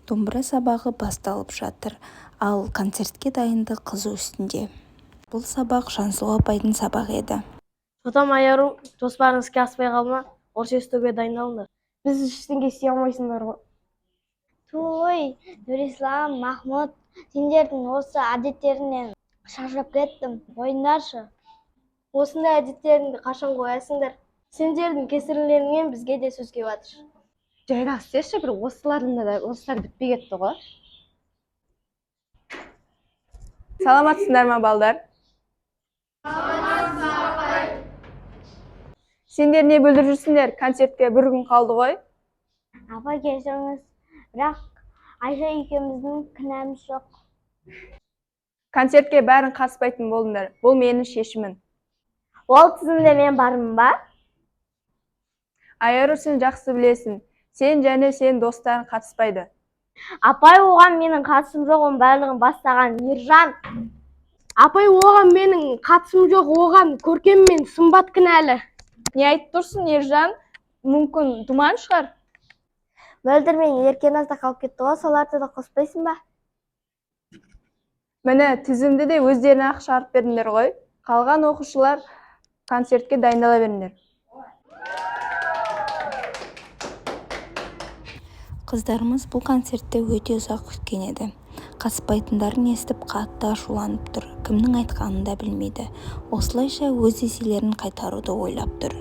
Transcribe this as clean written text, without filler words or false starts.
Домбыра сабағы басталып жатыр. Ал концертке дайындық қызу үстінде. Бұл сабақ Жансұлу апайдың сабағы еді. Чотам, Айару, жоспарың іске аспай қалды ма? Орысша естуге дайындалыңдар. Біз ештеңе істей алмайсыңдар ғой. Туй, Нұрислам, Махмұд, сендердің осы әдеттеріңнен шаршап кеттім. Қойыңдаршы. Осындай әдеттеріңді қашан қоясыңдар? Сендердің кесірлеріңнен бізге де сөз кеп жатыр. Жайырақ істеші бір, осылардың да осылар бітпей кетті ғой. Саламатсыңдар ма, балдар? Сендер не бүлдіріп жүрсіңдер? Концертке бір күн қалды ғой. Апа, кешіріңіз, бірақ Айша екеуміздің кінәміз жоқ. Концертке бәрін қатыспайтын болдыңдар. Бұл менің шешімім. Ол тізімде мен бармын ба? Айару, сен жақсы білесің. Сен және сенің достарың қатыспайды. Апай, оған менің қатысым жоқ, оның барлығын бастаған Ержан. Апай, оған менің қатысым жоқ, оған Көркем мен Сымбат кінәлі. Не айтып тұрсың, Ержан? Мүмкін, Думан шығар? Мөлдір мен Еркеназ да қалып кетті ғой, соларды да қоспайсың ба? Міне, тізімді де өздерің-ақ шығарып бердіңдер ғой. Қалған оқушылар концертке дайындала беріңдер. Қыздарымыз бұл концертті өте ұзақ күткен еді. Қатыспайтындарын естіп қатты ашуланып тұр. Кімнің айтқанын да білмейді. Осылайша өз еселерін қайтаруды ойлап тұр.